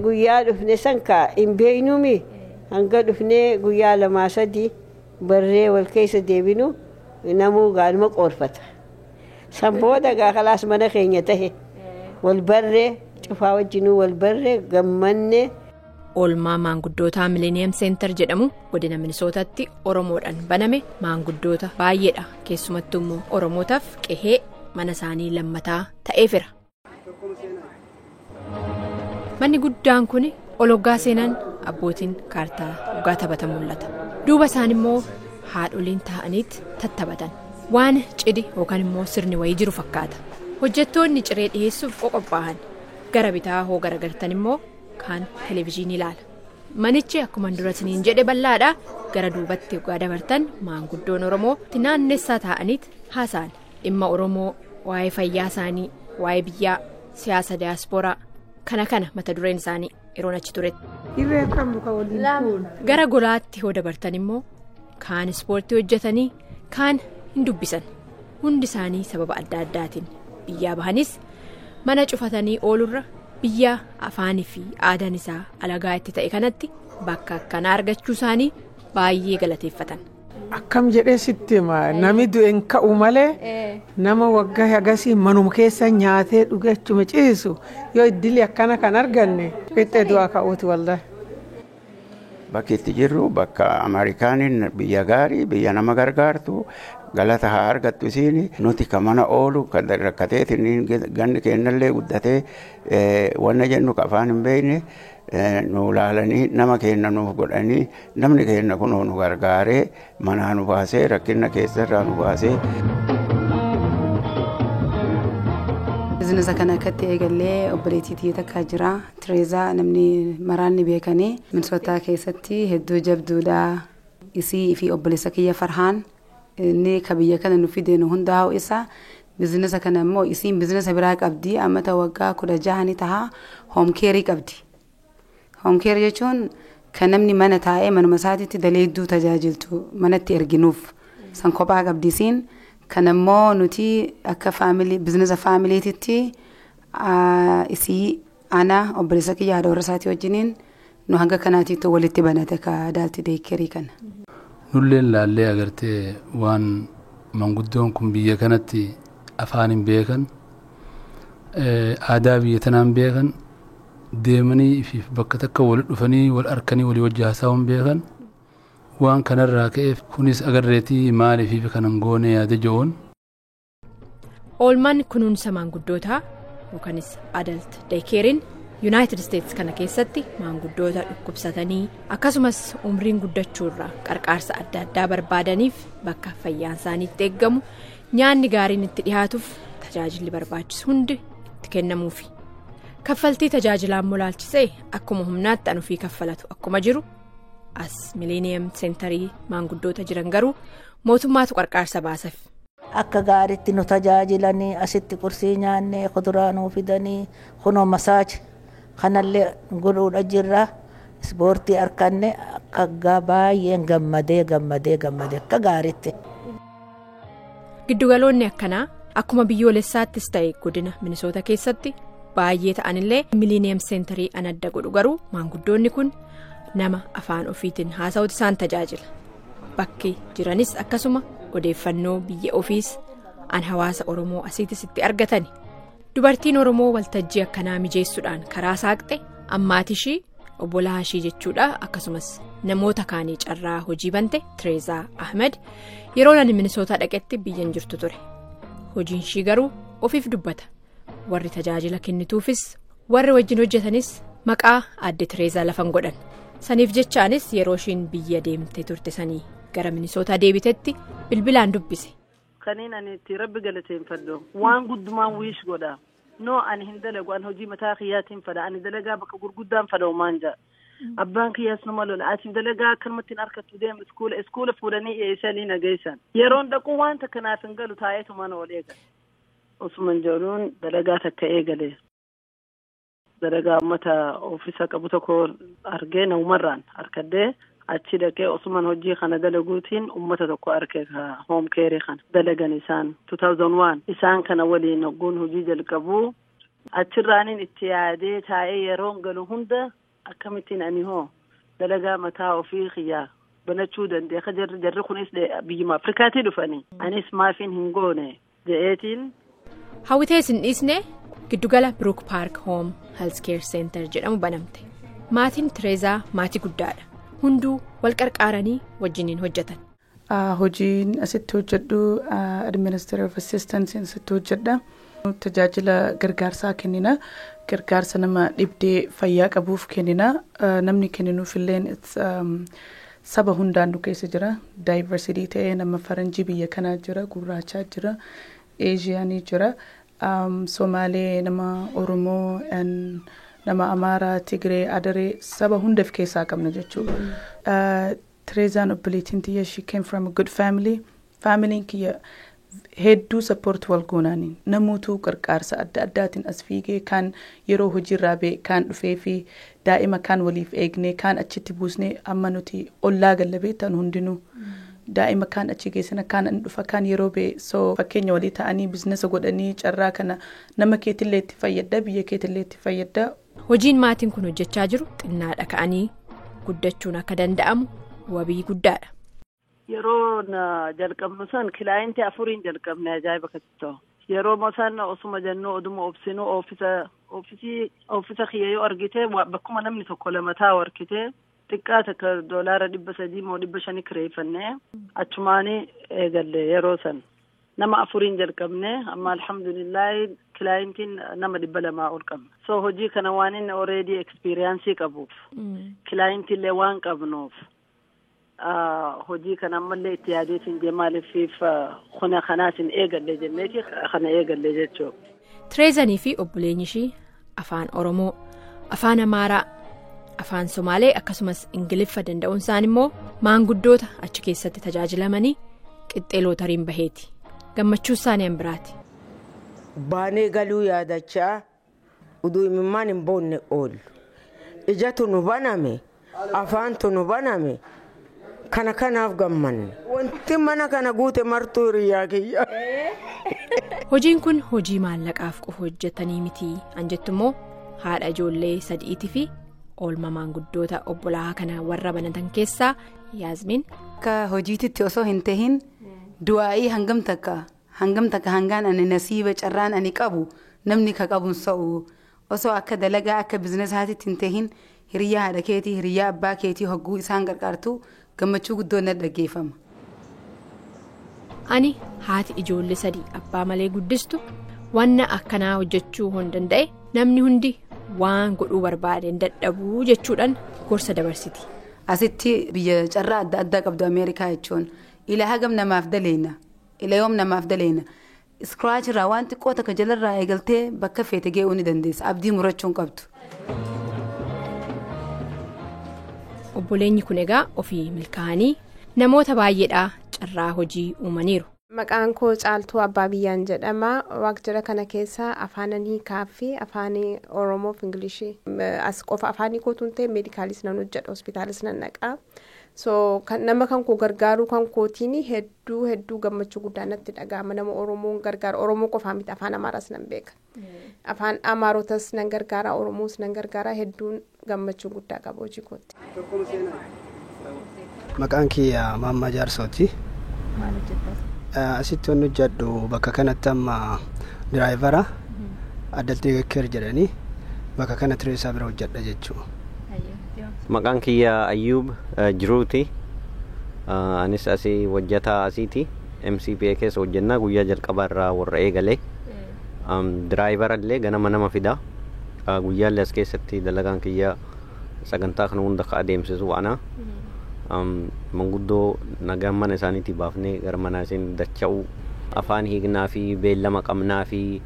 Guyyaa dhufne san kaa hin beeknumi, hanga dhufnee guyyaa lamaa sadii barree wal keessa deebinu namuu gaanuma qoorfata. San booda gaa kalaas mana keenya tahe, wal barree, cufaa wajjinuu wal barree gammanne. Oolmaa maanguddootaa Millennium Center jedhamu godina Minisootatti Oromoodhaan baname maanguddoota baay'eedha. Keessumattuu immoo Oromootaaf qehee mana isaanii lammataa ta'eefira. Manni guddaan kun ol hoggaa seenan abbootiin kaartaa hoggaa taphatan mul'ata. Duuba isaan immoo haadholiin taa'aniit tattaphatan. Waan cidhi yookaan immoo sirni wayii jiru fakkaata. Hojjettoonni ciree dhiyeessuuf qoqophaa'an. Gara bitaa hoo garagaltan immoo kaan televezyiinii ilaala. Manichi akkuma dura isiniin jedhe bal'aadha. Gara duubatti hoggaa dabartan maanguddoon Oromoo naannessaa taa'aniit haasa'an. Dhimma Oromoo, waa'ee fayyaa isaanii, waa'ee biyyaa, siyaasa diyaaspooraa kana kana mata dureen isaanii yeroon achi turetti. Gara golaatti hoo dabartan immoo kaan ispoortii hojjetanii, kaan hin dubbisan. Hundi isaanii sababa adda addaatiin biyyaa bahanis mana cufatanii oolurra biyya afaanii fi aadaan isaa alagaa itti ta'e kanatti bakka akkanaa argachuu isaanii baay'ee galateeffatan. Akkam jedhee sitti hima, nami du'e hin ka'u malee, nama waggaa hagasii manuma keessa nyaatee dhugee achuma ciisu, yoo iddilii akkana kan arganne qixxee du'aa ka'uuti wallahi. Bakki itti jirru bakka Ameerikaaniin biyya gaarii, biyya nama gargaartu, galata haa argattu isiin. Nuti ka mana oolu kan rakkateetiin ganni kennallee guddatee wanna jennu ka afaan hin beekne nu laalanii, nama kenna nuuf godhanii, namni kenna kunoo nu gargaaree manaa nu baasee, rakkina keessarraa nu baasee. Bizinesa kana akkatti eegallee obboleettii tiyya takka jira. Tireezaa namni maraan ni beekanii. Minisootaa keessatti hedduu jabduudha. Isii fi obboleessa kiyya Farhaan inni ka biyya kana nu fide nu hundaa'u isa. Bizinesa kana immoo isiin bizinesa biraa qabdi. Ammata waggaa 16 ni taha home care qabdi. Home care jechuun kan namni mana taa'ee manuma isaatiitti daleedduu tajaajiltu manatti erginuuf. San kophaa qabdi isiin. Kan immoo nuti akka family bizinesa faamiliititti isii, ana, obboleessa kiyya, haadha warra isaatii wajjiniin nu hanga kanaatiitti walitti banate ka adult daycare kana. Nulleen laallee agartee waan manguddoon kun biyya kanatti afaan hin beekan, aadaa biyya tanaa hin beekan, deemanii ifiif bakka takka wal dhufanii wal arkanii walii wajji haasa'uu hin beekan. Waan kanarraa ka'eef kunis agarreetii maaliif kanan goone yaada ji'oon. Oolmaan kunuunsa maanguddootaa yookaanis adult daycare'n United States kana keessatti maanguddoota dhukkubsatanii akkasumas umriin guddachuurraa qarqaarsa adda addaa barbaadaniif bakka fayyaan isaanii itti eeggamu, nyaanni gaariin itti dhiyaatuuf, tajaajilli barbaachisu hundi itti kennamuufi. Kaffaltii tajaajilaa immoo laalchisee akkuma humnaatti an ofii kaffalatu akkuma jiru, as Millennium Centerii maanguddoota jiran garuu mootummaatu qarqaarsa baasaaf. Akka gaariitti nu tajaajilanii, asitti qursii nyaannee, kuduraa nuu fidanii, kunoo massage kanallee godhuudha jirra. Ispoortii harkanne akka baay'een gammadee gammadee gammadee akka gaariitti. Giddugaloonni akkanaa akkuma biyyoolessaattis ta'e godina Minisoota keessatti baay'ee ta'anillee, Millennium Centerii an adda godhu garuu maanguddoonni kun nama afaan ofiitiin haasa'utu isaan tajaajila. Bakki jiranis akkasuma odeeffannoo biyya ofiis an hawaasa Oromoo asiitis itti argatani. Dubartiin Oromoo waltajjii akkanaa mijeessuudhaan karaa saaqxe ammaati ishii, obbolaa ishii jechuudha, akkasumas namoota kaanii carraa hojii bante, Tireezaa Ahmed, yeroo ani Minisootaa dhaqetti biyyan jirtu ture. Hojiin ishii garuu ofiif dubbata. Warri tajaajila kennituufis warri wajjin hojjetanis maqaa aadde Tireezaa lafan godhan. Saniif jechaanis yeroo ishiin biyya deemtee turte sanii gara Minisootaa deebitetti bilbilaan dubbise. Kaniin ani itti Rabbi galateeffadhu waan guddumaan wiish godha. No, ani hin dalagu, ani hojii mataa kiyyaatiin fadha, ani dalagaa bakka gurguddaan fadha homaan jaa. Abbaan kiyyaas numa lola, ati dalagaa akkanumatti hin argattu, deem iskuula. Iskuula fuudhanii eeysanii nageessan. Yeroon dhaqu waan takka naaf hin galu, taa'eetu mana ol eegale. Osuman jedhuun dalagaa takka eegale. Dalagaa uummata ofiisa qabu tokko argee namumarraan harkadhee Achi dhaqee osuman hojii kana dalaguutiin uummata tokko arge, home care kana dalagan isaan 2001. Isaan kana waliin hogguun hojii jalqabu, achirraanin itti yaadee taa'ee, yeroon galu hunda akkamittiin ani hoo dalagaa mataa ofii kiyyaa banachuu danda'e ka jarri kunis biyyuma Afrikaatii dhufanii, anis maafiin hin goone je'eetiin. Hawwitees hin dhiisne, giddugala Brook Park Home Healthcare Center jedhamu banamte. Maatiin Tireezaa maatii guddaadha. Hunduu wal qarqaaranii wajjiniin hojjetan. Hojiin asitti hojjedhu administrative assistant asitti hojjedha. Tajaajila gargaarsaa kennina. Gargaarsa nama dhibdee fayyaa qabuuf kennina. Namni kenninuuf illee saba hundaan nu keessa jira. Diversity ta'ee nama faranjii biyya kanaa jira, gurraachaa jira, Eeshiyaanii jira, Somaalee, nama Oromoo, nama Amaaraa, Tigree, Adaree, saba hunda of keessaa qabna jechuudha. Tireezaan obboleettiin tiyya, she came from a good family. Familiin kiyya hedduu support wal goonaaniin namoota qarqaarsa adda addaatiin as fiigee, kaan yeroo hojiirraa ba'e kaan dhufee fi daa'ima kaan waliif eegnee, kaan achitti buusnee, amma nuti ollaa galla beektan hundinuu. Daa'ima kaan achi geessina, kaan an dhufa, kaan yeroo ba'e. So fakkeenya walii ta'anii business godhanii, carraa kana nama keetillee itti fayyadda, biyya keetillee itti fayyadda. Hojiin maatiin kun hojjechaa jiru xinnaadha ka'anii guddachuun akka danda'amu wabii guddaadha. Yeroo jalqabnu san client afuriin jalqabne. Ajaa'iba katti yeroo san osuma jennu, oduma obsinu, office office office kiyya yoo argite, bakkuma namni tokko lama taa'u argite, xiqqaa takka $300 moo 500 kireeffannee achumaanii eegalle. Yeroo san nama afuriin jalqabne. Amma alhamdulillahi clientiin nama 200 ol qabna. So hojii kana waan inni already experience qabuuf, clientillee waan qabnuuf, hojii kana ammallee itti yaadeetiin jee, maaliif kuna kanaatiin eegalle jenneeti kana eegalle jechuudha. Tireezanii fi obboleenyi ishii afaan Oromoo, afaan Amaaraa, afaan Somaalee akkasumas Ingiliffa danda'uun isaan immoo maanguddoota achi keessatti tajaajilamanii qixxee lootariin baheeti. Gammachuu isaanii an biraati. Baanee galuu yaadachaa uduu imimmaan hin boonne oollu. Ijatu nu baname, afaantu nu baname. Kana kanaaf gammanne. Wanti mana kana guute martuu hiriyaa kiyya. Hojiin kun hojii maallaqaaf qofa hojjetanii miti an jettu immoo haadha ijoollee sadiitii fi oolma maanguddoota obbolaa kana warra banatan keessaa Yaasmiin. Akka hojiititti osoo hin tahin, du'aa'ii hangam takka hangaan ani nasiiba carraan ani qabu namni ka qabuun sa'u, osoo akka dalagaa akka businessaatitti hin tahin, hiriyaa haadha keetii, hiriyaa abbaa keetii hogguu isaan gargaartu, gammachuu guddoon na dhaggeeffama. Ani haati ijoollee sadii abbaa malee guddistu wanna akkanaa hojjechuu hin danda'e, namni hundi waan godhuu barbaadeen dadhabuu jechuudhaan gorsa dabarsiti. Asitti biyya carraa adda addaa qabdu Ameerikaa jechuun ila hagam namaaf daleena, ila yoom namaaf daleena. Scratch irraa waan xiqqoo takka jalarraa eegaltee bakka feete ga'uu ni dandeessa, abdii murachuu hin qabdu. Obboleenyi kun egaa ofii milkaa'anii namoota baay'eedhaa carraa hojii uumaniiru. Maqaan koo Caaltuu Abbaa Biyyaan jedhama. Waaqjira kana keessa afaan hiikaa fi afaan Oromoo fi Ingilishii as qofa afaanii kootuun ta'e, medicalis nan hojjedha, hospitaalis nan dhaqa. So nama kan koo gargaaruu kan kootiin hedduu hedduu gammachuu guddaa natti dhaga'ama. Nama Oromoon gargaara, Oromoo qofaa miti, afaan Amaaraas nan beeka. Afaan Amaarotas nan gargaara, Oromoos nan gargaara, hedduun gammachuu guddaa qaba hojii kootti. Maqaan kiyya Maammaa Jaarsooti. Asitti wanni hojjedhu bakka kanatti amma driver adult care jedhanii bakka kana Tireesaa bira hojjedha jechuudha. Maqaan kiyya Ayyuub Jiruuti. Anis asii hojjetaa asiiti. MCPA keessa hojjennaa, guyyaa jalqabaa irraa warra eegalee. Driver illee ganama nama fida. Guyyaallee as keessatti dalagaan kiyya sagantaa kana hunda ka adeemsisu ana. Manguddoo nagaan mana isaaniitii baafnee gara mana isin dacha'u, afaan hiiknaa fi beellama qabnaa fi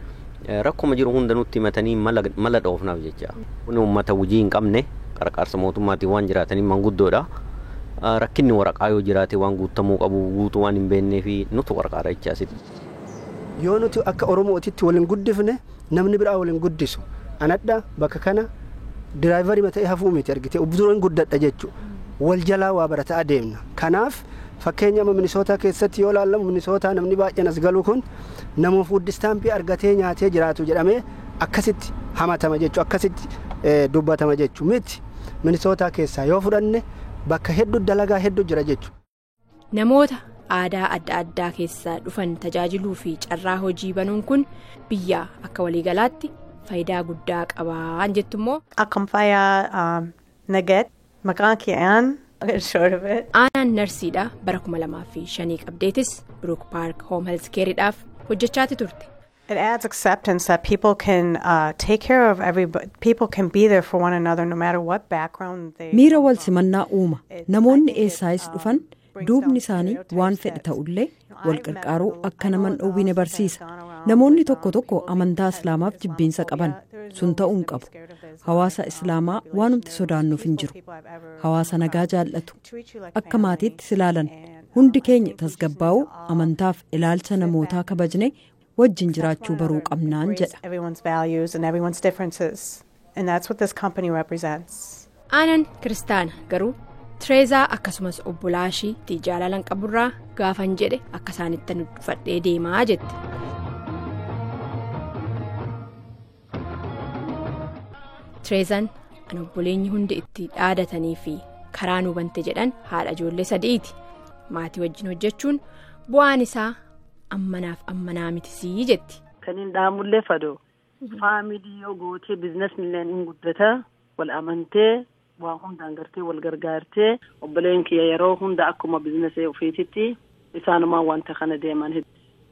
rakkuma jiru hunda nutti himatanii mala dhoofnaaf jecha. Kun uummata hojii hin qabne, qarqaarsa mootummaatiin waan jiraatanii manguddoodha. Rakkinni waraqaa yoo jiraate, waan guutamuu qabu guutuu waan hin beeknee fi nutu qarqaara jecha asitti. Yoo nuti akka Oromootitti waliin guddifne, namni biraa waliin guddisu. Anadha bakka kana driver ta'ee hafuu miti, argite, dura hin guddadha jechuudha. Wal jalaa waa barataa adeemna. Kanaaf fakkeenya amma Minisootaa keessatti yoo ilaallamu, Minisootaa namni baay'een as galu kun nama food stampii argatee nyaatee jiraatu jedhamee akkasitti hamatama jechuu, akkasitti dubbatama jechuu miti. Minisootaa keessaa yoo fudhanne, bakka hedduu dalagaa hedduu jira jechuudha. Namoota aadaa adda addaa keessaa dhufan tajaajiluu fi carraa hojii banuun kun biyya akka waliigalaatti faayidaa guddaa qabaan jettummoo. Akkam fayyaa nageet, maqaan kee Ann. Short of it. Aanaan narsiidha. Bara 2005 qabdeetis Brook Park Home Health Care'dhaaf hojjechaati turte. It adds acceptance that people can take care of everybody. People can be there for one another no matter what background they. Miira wal simannaa uuma. Namoonni eessaayis dhufan, duubni isaanii waan fedhe ta'ullee, wal qarqaaruu akka naman dhoowwine barsiisa. Namoonni tokko tokko amantaa Islaamaaf jibbiinsa qaban. Sun ta'uu hin qabu. Hawaasa Islaamaa waanumti sodaannuuf hin jiru. Hawaasa nagaa jaallatu. Akka maatiitti silaalan. Hundi keenya tasgabbaa'uu, amantaaf ilaalcha namootaa kabajne wajjin jiraachuu baruu qabnaan jedha. Everyone's values and everyone's differences. And that's what this company represents. Aanan kiristaana, garuu Tireezaa akkasumas obbolaa ishiitti jaalalan qaburraa gaafan jedhe akka isaanitti dhufadhee deemaa jette. Tireezaan an obboleenyi hundi itti dhaadatanii fi karaa nu bante jedhan haadha ijoollee sadiiti. Maatii wajjin hojjechuun bu'aan isaa ammanaaf ammanaa mitisii jetti. Kan hin dhaamullee fadoo. Family yoo gootee, businessnillee hin guddata, wal amantee, waa hundaan gartee wal gargaartee. Obboleen kiyya yeroo hunda akkuma businessee ofiititti isaanumaan wanta kana deeman.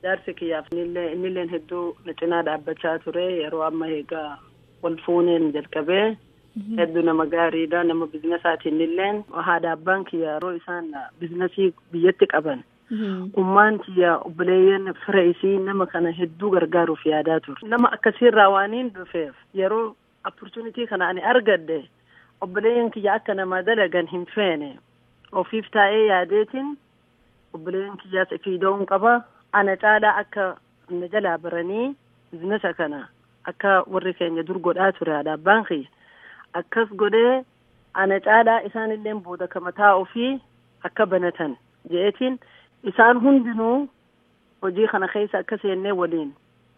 Jaarsi kiyyaaf innilleen hedduu na cinaa dhaabbachaa ture. Yeroo amma egaa wal fuuneen jalqabee hedduu nama gaariidha, nama businessaatiin illeen. Haadha abbaan kiyya yeroo isaan businessii biyyatti qaban, ummaan kiyya, obboleeyyan, fira isii, nama kana hedduu gargaaruuf yaadaa ture. Nama akkasiirraa waaniin dhufeef, yeroo opportunity kana ani argadde, obboleeyyan kiyya akka nama dalagan hin feene. Ofiif taa'ee yaadeetiin, obboleeyyan kiyyaas fiida'uun qaba, ana caalaa akka na jalaa baranii businessa kana, akka warri keenya dur godhaa ture, haadha abbaan kiyya akkas godhee, ana caalaa isaanilleen booda ka mataa ofii akka banatan je'eetiin, isaan hundinuu hojii kana keessa akka seennee waliin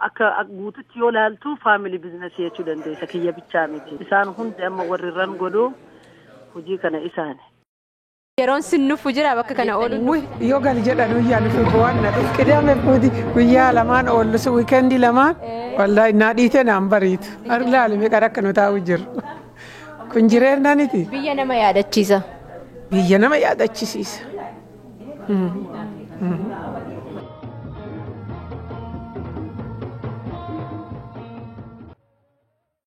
akka guututti yoo laaltu, family businessii jechuu dandeessa. Kiyya bichaa miti, isaan hundi amma warri ran godhu hojii kana isaani. Yeroon sin nufu jira bakka kana oolu. Yoo gali jedhan guyyaa nufi waan na dhuf qidaame fuuti guyyaa lamaan oollu, weekendii lamaan, wallaahi naa dhiite naan bariitu. Laali meeqa akka nu taa'u jiru. Kun jireenyaaniti. Biyya nama yaadachiisa. Biyya nama yaadachisiisa.